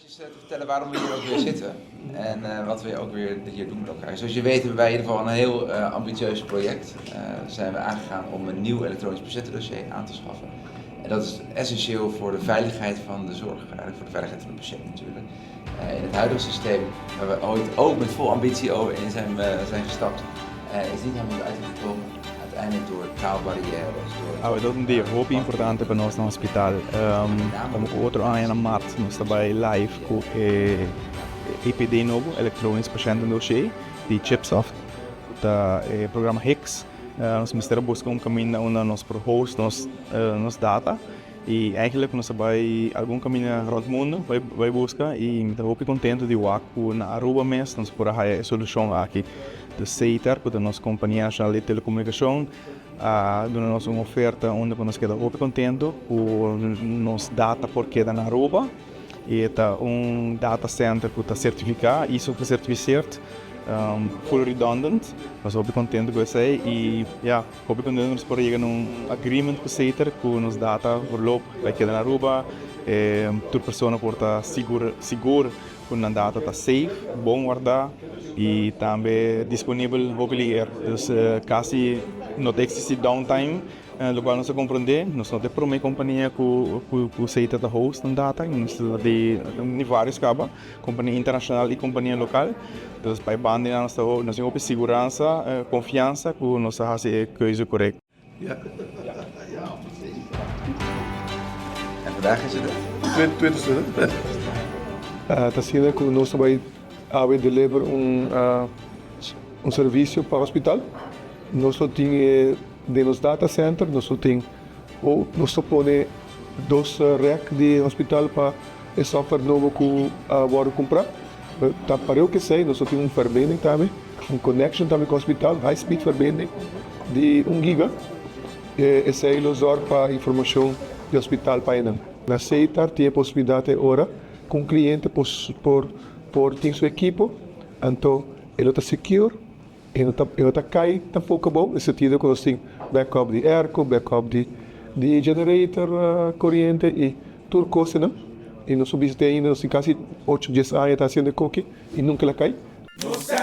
eventjes te vertellen waarom we hier ook weer zitten en wat we ook weer hier doen met elkaar. Zoals je weet hebben wij in ieder geval een heel ambitieus project. Zijn we aangegaan om een nieuw elektronisch patiëntendossier aan te schaffen. En dat is essentieel voor de veiligheid van de zorg, eigenlijk voor de veiligheid van de patiënt natuurlijk. In het huidige systeem, waar we ooit ook met vol ambitie over in zijn gestapt, is niet helemaal uitgekomen. Uiteindelijk door taalbarrières, door... Awe ta un dia hopi importante pa nos na hospital. Como cu otro aña na maart nos ta bay live cu e EPD nobo, Elektronisch Patiëntendossier, di Chipsoft, cu ta e programa HIX. Nos mester a busca un caminda unda nos por host nos data y eigenlijk nos a bay algun caminda rond mundo bay busca y mi ta hopi contento di wak cu na Aruba mes nos por a haya e solucion aki. De Setar, cu ta nos compania nacional di telecomunicacion, a duna nos un oferta unda cu nos keda hopi contento cu nos data por keda na Aruba. E ta un data center cu ta certifica, ISO gecertificeerd, full redundant. Nos hopi contento cu esey y ya, hopi contento nos por yega na un agreement cu Setar cu nos data voorlopig bay keda na Aruba. Tur persona por ta sigur sigur cu nan data ta safe, bon warda y tambe disponibel hopi liger. Dus casi no ta existi downtime. Lokual nos a komprondé, nos no ta e promé kompania ku ku Seita ta host nan data, nos ta di di vários kaba, kompania internashonal i kompania lokal. Dus pa e banda ei nos ta nos tin hopi siguransa, konfiansa ku nos a hasi e keuze korekto. Ja. En vandaag is het? Twintigste. Ta asina ku nos ta bai awe deliver un un servisio pa hospital. Nos lo tin e Den nos data center nos lo tin o nos ta pone dos rek di hospital pa e software nobo ku a wòrdu kumprá. Ta pareu ku esei nos lo tin un verbinding tambe, un connection tambe ku hospital, high speed verbinding di un giga. Esei lo zòrg pa informashon di hospital pa einan. Na Setar tin e posibilidat e ora ku un kliente por por tin su ekipo, anto e lo ta secure. E no ta e no ta kai tampoco abou, den sentido ku nos tin backup di airco, backup di di generator, koriente i tur kosnan. I nos a bisa te ainda nos tin kasi ocho dies aña ta hasiendo e koki i nunka el a kai. Nos ta.